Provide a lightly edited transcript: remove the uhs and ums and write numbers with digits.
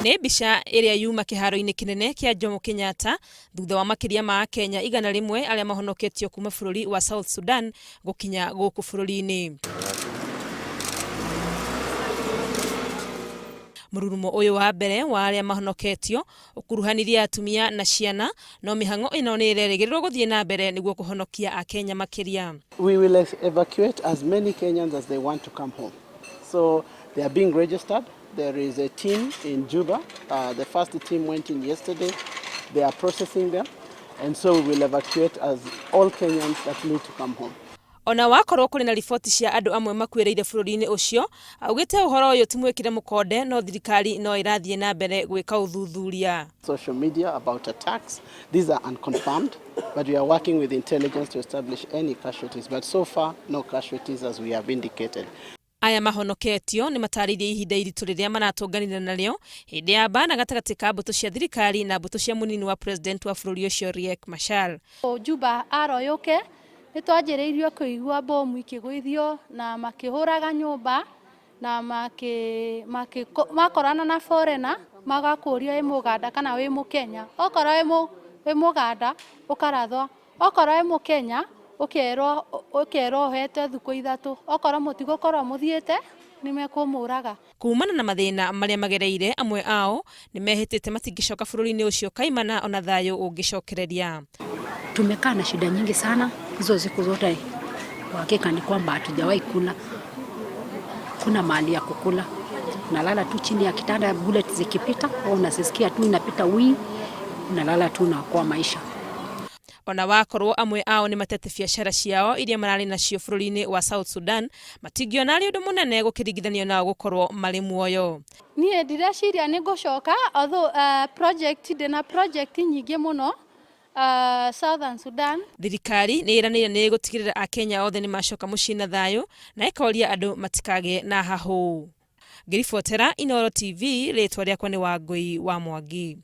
Nĩ mbica ĩrĩa yuma kĩharo-inĩ kĩnene kĩa Jomo Kenyatta thutha wa makĩria ma Akenya 100 arĩa mahonoketio kuma bũrũri wa South Sudan gũkinya gũkũ bũrũri-inĩ. Mũrurumo ũyũ wa mbere wa arĩa mahonoketio ũkuruhanirie atumia na ciana, no mĩhang'o ĩno nĩ ĩrerĩgĩrĩrwo gũthiĩ na mbere nĩguo kũhonokia Akenya makĩria. We will evacuate as many Kenyans as they want to come home. So they are being registered. There is a team in Juba. The first team went in yesterday. They are processing them. And so we will evacuate as all Kenyans that need to come home. Ona wakorwo kũrĩ na riboti cia andũ amwe makuĩrĩire bũrũri-inĩ ũcio, augĩte ũhoro ũyũ ti mwĩkĩre mũkonde no thirikari no ĩrathiĩ na mbere gwĩka ũthuthuria. Social media about attacks. These are unconfirmed, but we are working with intelligence to establish any casualties. But so far, no casualties as we have indicated. Aya mahonoketio nĩ matarĩirie ihinda iritũ rĩrĩa maratũnganire narĩo hĩndĩ ya mbara gatagatĩ ka mbũtũ cia thirikari na mbũtũ cia mũnini wa president wa bũrũri ũcio Riek Machar. Juba aroyũke nĩ twanjĩrĩirie kũigua bomu ikĩgũithio na makĩhũraga nyũmba na makĩ, makĩ, makorana na foreigner magakũria wĩ Mũganda kana wĩ Mũkenya. Okorwo wĩ Mũganda ũkarathwa, okorwo wĩ Mũkenya ũkerwo ũkerwo ũhete thikũ 3, okorwo mũtigũkorwo mũthiĩte nĩmekũmũraga. Kumana na mathĩna marĩa magereire, amwe ao nĩ mehĩtĩte matingĩcoka bũrũri-inĩ ũcio kaimana ona thayũ ũngĩcokereria. Tumekaa na shida nyingi sana hizo siku zote, kwa hakika ni kwamba hatujawahi kula, kuna mahali ya kukula, unalala tu chini ya kitanda, bullet zikipita au unasisikia tu inapita wii, unalala tu na kwa maisha. Ona wakorwo amwe ao nĩ matete biacara ciao iria mararĩ nacio bũrũri-inĩ wa South Sudan, matingĩona arĩ ũndũ mũnene gũkĩringithanio nao gũkorwo marĩ muoyo. Niĩ ndireciria nĩ ngũcoka, although project ndĩna project nyingĩ mũno Southern Sudan. Thirikari nĩ ĩranĩire nĩ ĩgũtigĩrĩra Akenya othe nĩ macoka mũciĩ na thayũ na ĩkoria andũ matikagĩe na hahũ. Ngĩribotera Inooro TV, rĩtwa rĩakwa nĩ Wangũi wa Mwangi.